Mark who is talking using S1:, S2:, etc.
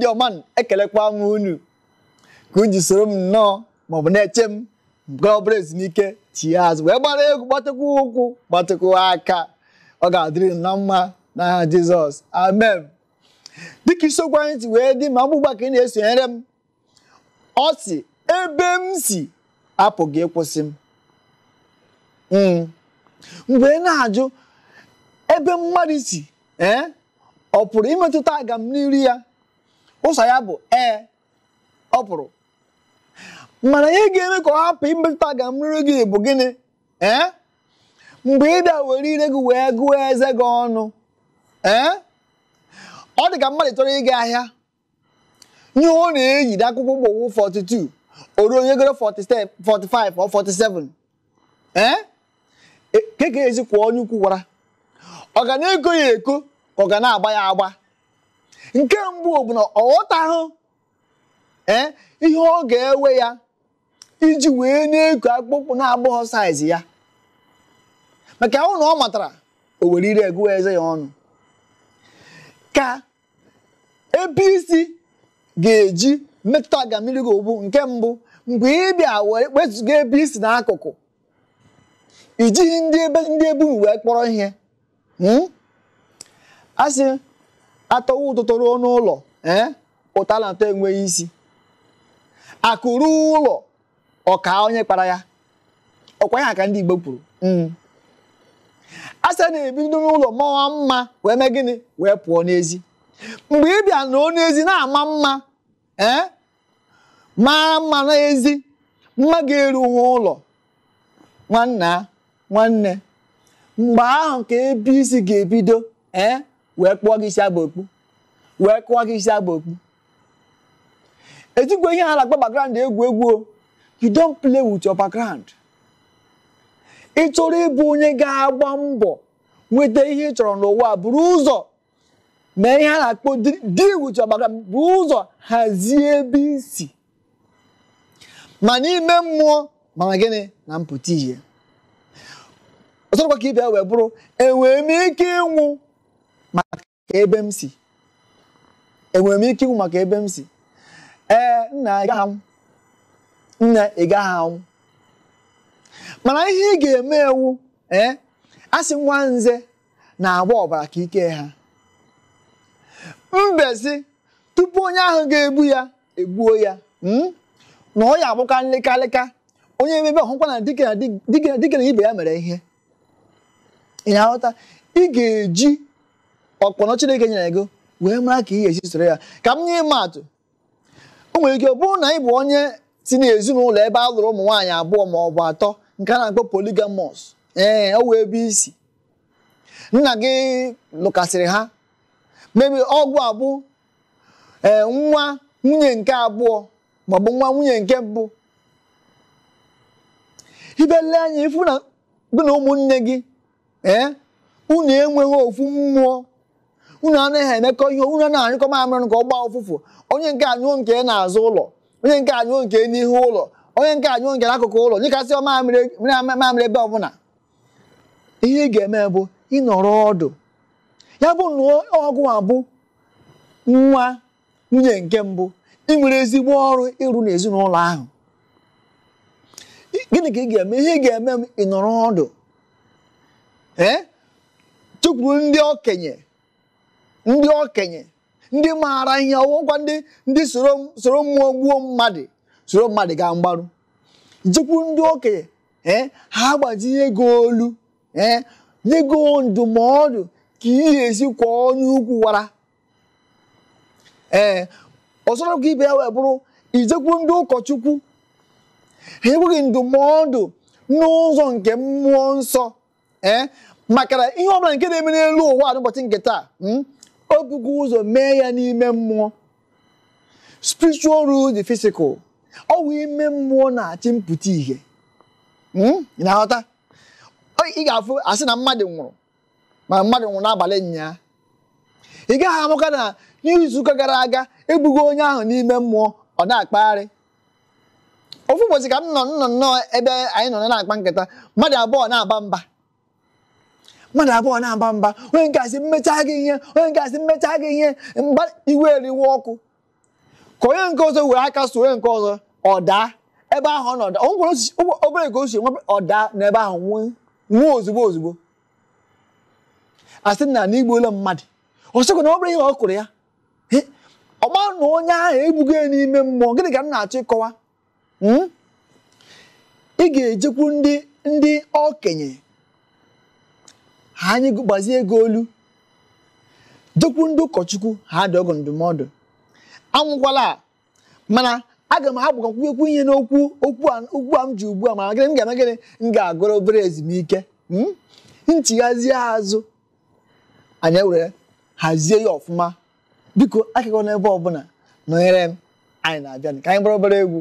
S1: Ndị ọma, ekelekwa m unu ka unu ji soro m nnọọ maọbụ na-eche m nke ọbụla ezumike tinye azụ wee gbara egwu, gbatịkwa ụkwụ, gbatịkwa aka. Ọ ga-adịrị m na mma n'aha Jizọs, amen. Dịka isiokwu anyị si wee dị, ma ọgbụgba ka ị na-esonyere m, ọ si ebe m si apụghị ịkwụsị m. Mgbe na-ajụ ebe mmadụ si, ee, ọ pụrụ imetụta agamnihu ya? Ụzọ ya bụ ee, ọ pụrụ. Mana ihe ga-eme ka ọ hapụ imetụta agamnihu gị bụ gịnị? Ee, mgbe ị bịa were ire gị wee gụọ eze gị ọnụ, ee, ọ dị ka mmadụ chọrọ ịga ahịa, ihe ọ na-eyi n'akwụkwọ ụgbọwụ 42, o ruo onye goro 45 or 47, ee, ka ga-ezi kwa onye ukwu gwara ọ ga na-eko ya eko ka ọ ga na-agba ya agba. Nke mbụ bụ na ọ ghọtaghụ ee ihe ọ ga-ewe ya iji wee na-eko akpụkpọ na-abụghọ saizi ya, maka ahụ na ọ matara o were ire gụọ eze ya ọnụ. Ka ebe isi ga-eji metụta agamnihu gị bụ nke mbụ, mgbe ị bịa were wezuga ebe isi n'akụkụ, ijighị ndị ebe unu wee kpọrọ ihe. A sị atọwa ụtụtụ ruo n'ụlọ, ee, ụtala atọ enweghị isi. Akụ ruo ụlọ, ọka onye kpara ya. Ọkwa ya ka ndị Igbo kwuru. A sị na-ebido n'ụlọ mawa mma wee mee gịnị? Wee pụọ n'ezi. Mgbe ị bịa nọ n'ezi na-ama mma, ee, maa mma n'ezi, mma ga-erughị ụlọ. Nwanna, nwanne, mgbe ahụ ka ebe isi ga-ebido, ee, wee kpụọ gị isi agba okpu, wee kụọ gị isi agba okpu. Ejikwa ihe a na-akpọ background egwu egwu o. You don't play with your background. Ị chọrọ ịbụ onye ga-agba mbọ nweta ihe ị chọrọ n'ụwa, buru ụzọ mee ihe a na-akpọ deal with your background, buru ụzọ hazie ebe isi, ma n'ime mmụọ, mana gịnị na mpụta ihe. Ọzọkwa ka ibe wee bụrụ, enwere m ike ịnwụ maka ebe m si? Enwere m ike ịnwụ maka ebe m si? Ee, nna, ị gaghị anwụ. Nne, ị gaghị anwụ. Mana ihe ị ga-eme ewu, ee, a sị nwa nze na-agba ọbara ka ike ha. Mbezi tupu onye ahụ ga-egbu ya egbuo ya, na ọ ya abụka nlịkalịka onye emebe ọhụkwa na dike na ibe ya mere ihe. Ị na-aghọta? Ị ga-eji ọkpọnọ Chineke nyere gị wee mara ka ị ga-esi soro ya. Ka m nye ịma atụ, o nwere ike ọ bụrụ na ị bụ onye si n'ezinụlọ ebe a lụrụ ụmụ nwaanyị abụọ ma ọ bụ atọ, nke a na-akpọ polygamous. Ee, ọ wee ebe isi nna gị lụkasịrị ha, mebi ọgwụ abụ, ee, nwa nwunye nke abụọ maọbụ nwa nwunye nke mbụ. Ibe lee anya ifu na gị na ụmụnne gị, ee, unu enweghị ofu mmụọ, unu anaghị emekọ ihe, unu anaghị anyụkọ mamịrị ka ọ gbaa ụfụfụ. Onye nke anyụọ nke n'azụ ụlọ, onye nke anyụọ nke n'ihu ụlọ, onye nke anyụọ nke n'akụkụ ụlọ, nyekasị mamịrị ebe ọbụla. Ihe ị ga-eme bụ ịnọrọ ọdụ. Ya bụ na ọgụ abụ nwa nwunye nke mbụ, ị nwere ezigbo ọrụ ịrụ n'ezinụlọ ahụ. Gịnị ka ị ga-eme? Ihe ị ga-eme m, ịnọrọ ọdụ, ee, tukwuru ndị okenye, ndị okenye, ndị maara ihe, ọgwụkwa ndị soro mmụọ gbuo mmadụ, soro mmadụ gaa mgbaru. Jekwuru ndị okenye, ee, ha gbazinye ego olu, ee, nye go ndụmọdụ ka ị ga-esi kwa onye ukwu wara. Ee, ọzọrọ ka ibe ya wee bụrụ, ijekwuru ndị ụkọchukwu, ha enweghị ndụmọdụ n'ụzọ nke mmụọ nsọ. Ee, maka na ihe ọbụla nke na-eme n'elu ụwa n'ụbọchị nke taa, o bugo ụzọ mee ya n'ime mmụọ. Spiritual rule the physical. Ọ bụ ime mmụọ na-achị mpụta ihe. Ị na-aghọta? Ị ga-afụ asị na mmadụ nwụrụ, ma mmadụ nwụrụ n'abalị nnyaa, ị gaghị amụka na n'izuụka gara aga egbugo onye ahụ n'ime mmụọ, ọ na-akpagharị. Ofu ụbọchị ka m nọ nnọọ ebe anyị nọ na-akpa nkata, mmadụ abụọ na-aba mba, mmadụ abụọ na-aba mba, onye nke asị mmecha gị ihe, onye nke asị mmecha gị ihe, mgba iwe eriwe ọkụ. Ka onye nke ọzọ were aka so onye nke ọzọ, ọ daa ebe ahụ ọ nọ. O nwere obere ka o si nwe, ọ daa n'ebe ahụ, nwụọ ozugbo ozugbo. A sị na n'igbuola mmadụ. Ọ sịkwa na ọ bụrụ ihe ọ kụrụ ya, ọgba na onye ahụ egbugo ya n'ime mmụọ. Gịnị ka m na-achọ ịkọwa? Ị ga-ejekwu ndị okenye ha, anyị gbazie ego olu, jekwu ndị ụkọchukwu ha dị ọgụ ndụmọdụ. Anwụkwala, mana aga m agbakọkwu ekwu ihe n'okwu okwu a m ji ugbu a. Mana gịnị m ga-eme? Gịnị m ga-agụrụ? Obere ezumike, nchighazie azụ, anyị ewere hazie ya ọfụma. Biko, akụkọ n'ebe ọbụla nọnyere m, anyị na-abịa ka anyị gbara obere egwu.